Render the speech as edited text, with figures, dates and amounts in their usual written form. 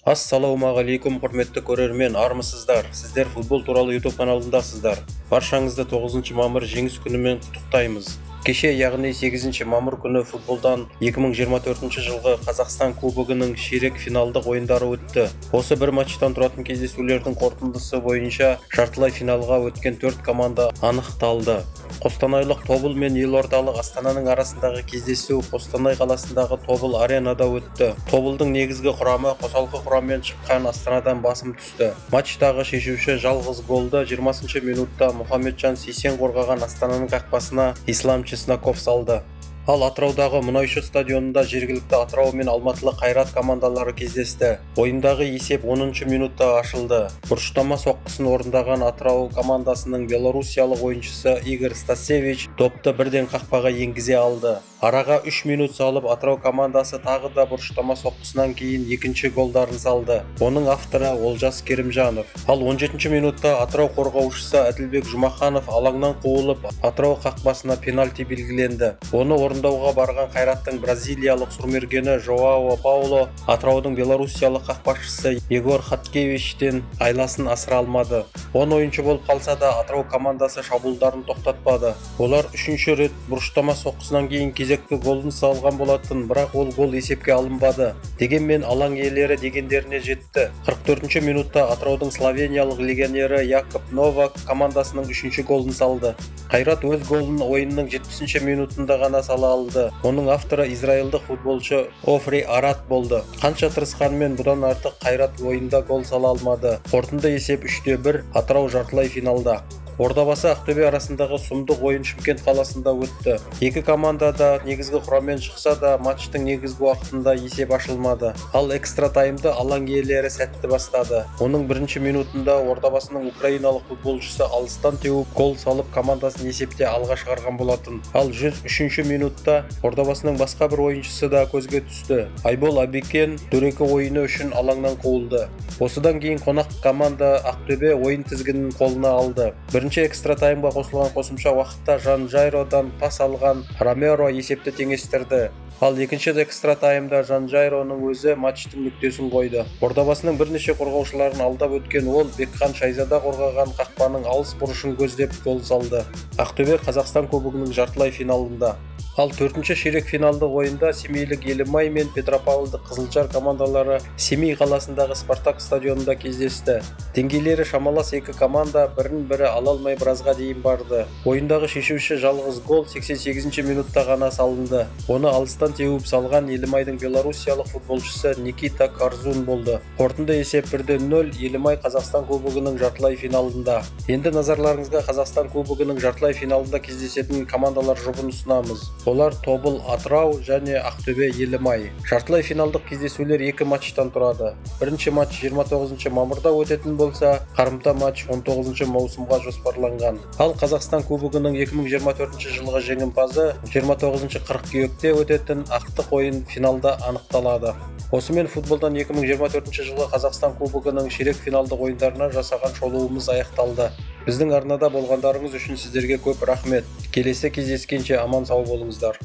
Ассалаумағалейкум, құрметті көрермен! Армысыздар! Сіздер «Футбол туралы» YouTube каналындасыздар. Баршаңызды 9 мамыр, Жеңіс күнімен құттықтаймыз. Кеше, яғни 8 мамыр күні футболдан 2024 жылғы Қазақстан кубогының ширек финалдық ойындары өтті. Осы бір матчтан тұратын кездесулердің қорытындысы бойынша жартылай финалға өткен төрт команда анықталды. Қостанайлық «Тобыл» мен елордалық «Астананың» арасындағы кездесу Қостанай қаласындағы «Тобыл Аренада» өтті. «Тобылдың» негізгі құрамы қосалқы құраммен шыққан «Астанадан» басым түсті. Матчтағы шешуші жалғыз голды 20 минутта Мұхамеджан Сейсен қорғаған «Астананың» қақпасына Ислам Чесноков салды. Ал Атыраудағы «Мұнайшы» стадионында жергілікті «Атырау» мен алматылық «Қайрат» командалары кездесті. Ойындағы есеп 10 минутта ашылды. Бұрыштама соққысын орындаған «Атырау» командасының белоруссиялық ойыншысы Игорь Стасевич допты бірден қақпаға енгізе алды. Араға 3 минут салып, «Атырау» командасы тағы да бұрыштама соққысынан кейін екінші голдарын салды. Оның авторы Олжас Керімжанов. Ал 17 минутта «Атырау» қорғаушысы Әділбек Жұмаханов алаңнан қуылып, «Атырау» қақпасына пенальти белгіленді. Оны орындауға барған «Қайраттың» бразилиялық сұрмергені Жоао Пауло «Атыраудың» белоруссиялық қақпашысы Егор Хаткевичтен айласын асыра алмады. 10 ойыншы болып қалса да, «Атырау» командасы шабуылдарын тоқтатпады. Олар үшінші рет бұрыштама соққысынан кейін кезекті голын салған болатын, бірақ ол гол есепке алынбады. Дегенмен алаң иелері дегендеріне жетті. 44 минутта «Атыраудың» словениялық легионері Якоб Новак командасының үшінші голын салды. «Қайрат» өз голын ойынның 70 минутында ғана сала алды. Оның авторы израильдік футболшы Офри Арад болды. Қанша тырысқанымен, бұдан артық «Қайрат» ойында гол сала алмады. Қорытынды есеп 3-1, «Атырау» жартылай финалда. «Ордабасы», «Ақтөбе» арасындағы сұмдық ойын Шымкент қаласында өтті. Екі команда да негізгі құраммен шықса да, матчтың негізгі уақытында есеп ашылмады. Ал экстра таймды алаң иелері сәтті бастады. Оның бірінші минутында «Ордабасының» украиналық футболшысы алыстан теуіп гол салып, командасын есепте алға шығарған болатын. Ал 103 минутта «Ордабасының» басқа бір ойыншысы да көзге түсті. Айбол Абекен дөрекі ойыны үшін алаңнан қуылды. Осыдан кейін қонақ команда «Ақтөбе» ойын тізгінін қолына алды. Бірінші экстра таймға қосылған қосымша уақытта Жан Жайродан пас алған Ромеро есепті теңестірді. Ал екінші экстра таймда Жан Жайроның өзі матчтың нүктесін қойды. «Ордабасының» бірнеше қорғаушыларын алдап өткен ол Бекхан Шайзада қорғаған қақпаның алыс бұрышын көздеп гол салды. «Ақтөбе» Қазақстан кубогының жартылай финалында. Ал төртінші ширек финалдық ойында семейлік «Елімай» мен петропавлдық «Қызылжар» командалары Семей қаласындағы «Спартак» стадионында кездесті. Деңгейлері шамалас екі команда бірін бірі ала алмай біразға дейін барды. Ойындағы шешуші жалғыз гол 88 минутта ғана салынды. Оны алыстан теуіп салған «Елімайдың» белоруссиялық футболшысы Никита Корзун болды. Қорытынды есеп 1-0, «Елімай» Қазақстан кубогының жартылай финалында. Енді назарларыңызға Қазақстан кубогының жартылай финалында кездесетін командалар жұбын ұсынамыз. Олар: «Тобыл» «Атырау» және «Ақтөбе» «Елімай». Жартылай финалдық кездесулер екі матчтан тұрады. Бірінші матч 29 мамырда өтетін болса, қарымта матч 19 маусымға жоспарланған. Ал Қазақстан кубогының 2024 жылғы жеңімпазы 29 қыркүйекте өтетін ақтық ойын финалда анықталады. Осымен футболдан 2024 жылғы Қазақстан кубогының ширек финалдық ойындарына жасаған шолуымыз аяқталды. Біздің арнада болғандарыңыз үшін сіздерге көп рахмет. Келесі кездескенше аман сау болыңыздар.